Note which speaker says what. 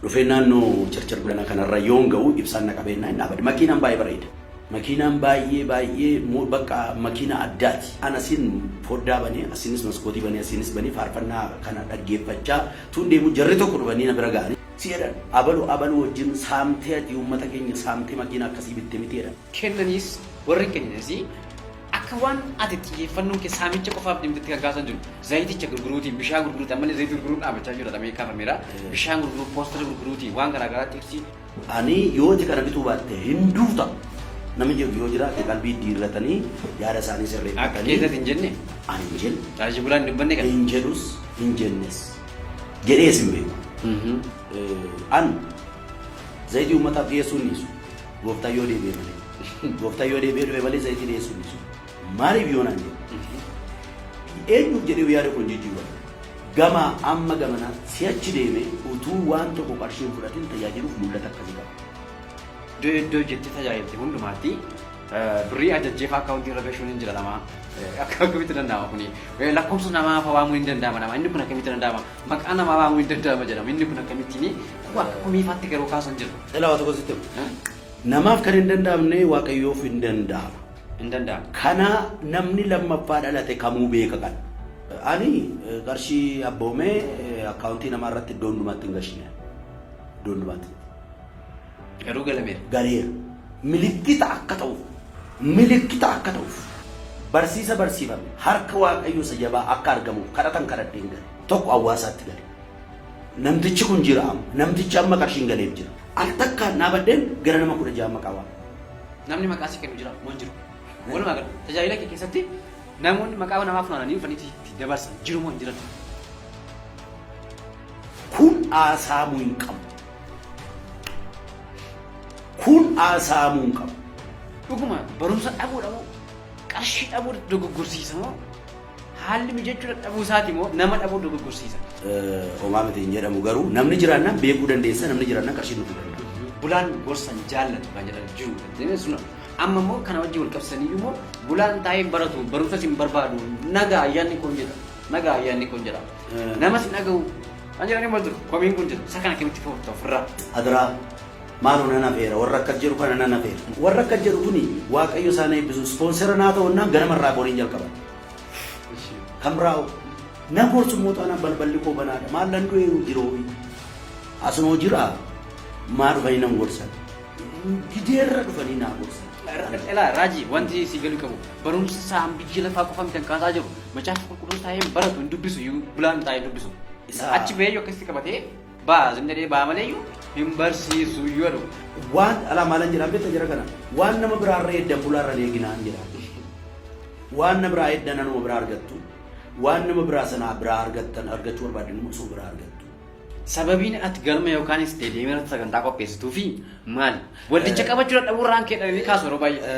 Speaker 1: Dhufee naannoo Charchar Gulanaa kanarra yoon ga'u ibsaan na qabeennaa hin dhaabadhe. Makiinaan baay'ee bareeda. Makiinaan baay'ee baay'ee bakka makiinaa addaati. An asiin foddaa banee, asiinis maskootii banee, asiinis banee faarfannaa kana dhaggeeffachaa tun deemu jarri tokko dhufanii na bira ga'anii. Si jedhan, abalu abalu wajjin saamtee, ati uummata keenya saamtee makiinaa akkasii bitte miti jedhan.
Speaker 2: Kennaniis warri hin kenninis akka waan ati xiyyeeffannoon kee saamicha qofaaf deemtetti kan kaasan jiru. Zayiticha gurguruutiin, bishaan gurguruutiin, ammallee zayitii gurguruun dhaabachaa jira jedhamee kaafameera. Bishaan gurguruu, poostara gurguruutiin, waan garaa garaa xiqsii.
Speaker 1: Ani yoo ati kana bituu baatte hin duuta namni jedhu yoo jiraate qalbii diddiirratanii yaada isaanii
Speaker 2: Akka
Speaker 1: sirreeffatanii.
Speaker 2: keessatti hin jenne.
Speaker 1: Ani hin jenne.
Speaker 2: Raajii Bulaan hin dubbanne kana.
Speaker 1: Hin jedhus hin jennes. Jedhees hin beeku. An zayitii uummataaf dhiyeessuu hin dhiisu. Gooftaan yoo deebi'e malee. Gooftaan yoo deebi'ee dhufe malee zayitii dhiyeessuu hin dhiisu. Maaliif yoo naan jedhe? Eenyuuf jedhee yaada koo hin jijjiiru. Gama amma gamanaa si'achi deemee utuu waan tokko qarshii hin fudhatin tajaajiluuf mul'ata akkasii qaba.
Speaker 2: Iddoo iddoo jettee tajaajilte hundumaatti birrii ajajjeefaa akkaawuntii irra gashuun hin jira namaa. Akka akkamitti danda'ama kuni? Lakkoofsa namaa fa waamuu hin danda'ama nama. Inni kun akkamitti danda'ama? Maqaa namaa waamuu hin danda'ama jedhama. Inni kun akkamittiin akka komiifaatti garuu kaasan jiru.
Speaker 1: Ilaa, waa tokko sitti himu. Namaaf kan hin danda'amne Waaqayyoof hin danda'ama.
Speaker 2: Hin danda'amu.
Speaker 1: Kana namni lammaffaa dhalate kamuu beeka kana. Ani qarshii abboomee akkaawuntii namaa irratti iddoo hundumaatti hin gashine. Iddoo hundumaatti.
Speaker 2: Garuu galameera.
Speaker 1: Galeera. Milikkita akka ta'uuf. Milikkita akka ta'uuf. Barsiisa barsiifame harka Waaqayyoo isa jabaa akka argamuuf kadhatan kadhadheen gale. Tokko hawaasaatti gale. Namtichi kun jira amma. Namtichi amma qarshiin galeef jira. Al takkaan dhaabadheen gara nama 16 maqaa waama.
Speaker 2: Namni maqaa si kennu jira moo hin jiru? Walumaa gala tajaajila kee keessatti namoonni maqaa namaa funaananii dhufanii itti dabarsan jiru moo hin jiran?
Speaker 1: Kun haasaamuu hin qabu. Kun haasaamuu hin qabu.
Speaker 2: Dhuguma barumsa dhabuudha moo, qarshii dhabuu dogoggorsiisa moo, haalli mijachuu dadhabuu isaati moo, nama dhabuu dogoggorsiisa?
Speaker 1: Homaa miti hin jedhamu, garuu namni jiraannaan beekuu dandeessa, namni jiraannaan qarshiin dhufuu danda'a.
Speaker 2: Bulaan gorsa hin jaallatu kan jedhan jiru. Sun amma immoo kana wajjin wal qabsanii immoo bulaan taa'ee hin baratu, barumsas hin barbaadu, nagaa ayyaanni kun jedha. Nagaa ayyaanni kun jedha. Namas hin dhaga'u. Kan jedhanii immoo jiru. Komiin kun jira. Isa kana akkamitti furta ofirraa?
Speaker 1: Adaraa maaloo nan afeera, warra akkas jedhu kana nan afeera. Warra akkas jedhu kuni Waaqayyo isaan eebbisu, ispoonsera naa ta'unnaan ganamarraa boriin jalqaban. Kan biraa na gorsu immoo taanaan balballi koo banaadha. Maal nan du'ee jiroo asunoo jira, maa dhufanii nan gorsan. Gideerra dhufanii naa gorsan.
Speaker 2: Elaa Raajii, wanti si galuu qabu barumsa isaan biyya lafaa qofa miti kan kaasaa jiru. Macaafa Qulqulluu taa'ee hin baratu, hin dubbisu iyyuu, bulaan taa'ee hin dubbisu. Achi bahee iyyuu akkasitti qabatee ba'a zim jedhee ba'a malee iyyuu hin barsiisu iyyuu jedhu.
Speaker 1: Waan alaa maalan jedhaan beekta jara kana, waan nama biraarra eeddan bulaarra hin eeginaan jedhaan. Waan na biraa eeddan anuma biraa argattu. Waan nama biraa sanaa biraa argattan argachuu barbaadan immoo isuma biraa argattu.
Speaker 2: Sababiin ati galma yookaan isteediyeemii irratti sagantaa qopheessituu fi maali? Waldicha qabachuu dadhabuu irraan kee dhabanii kaasu yeroo baay'ee.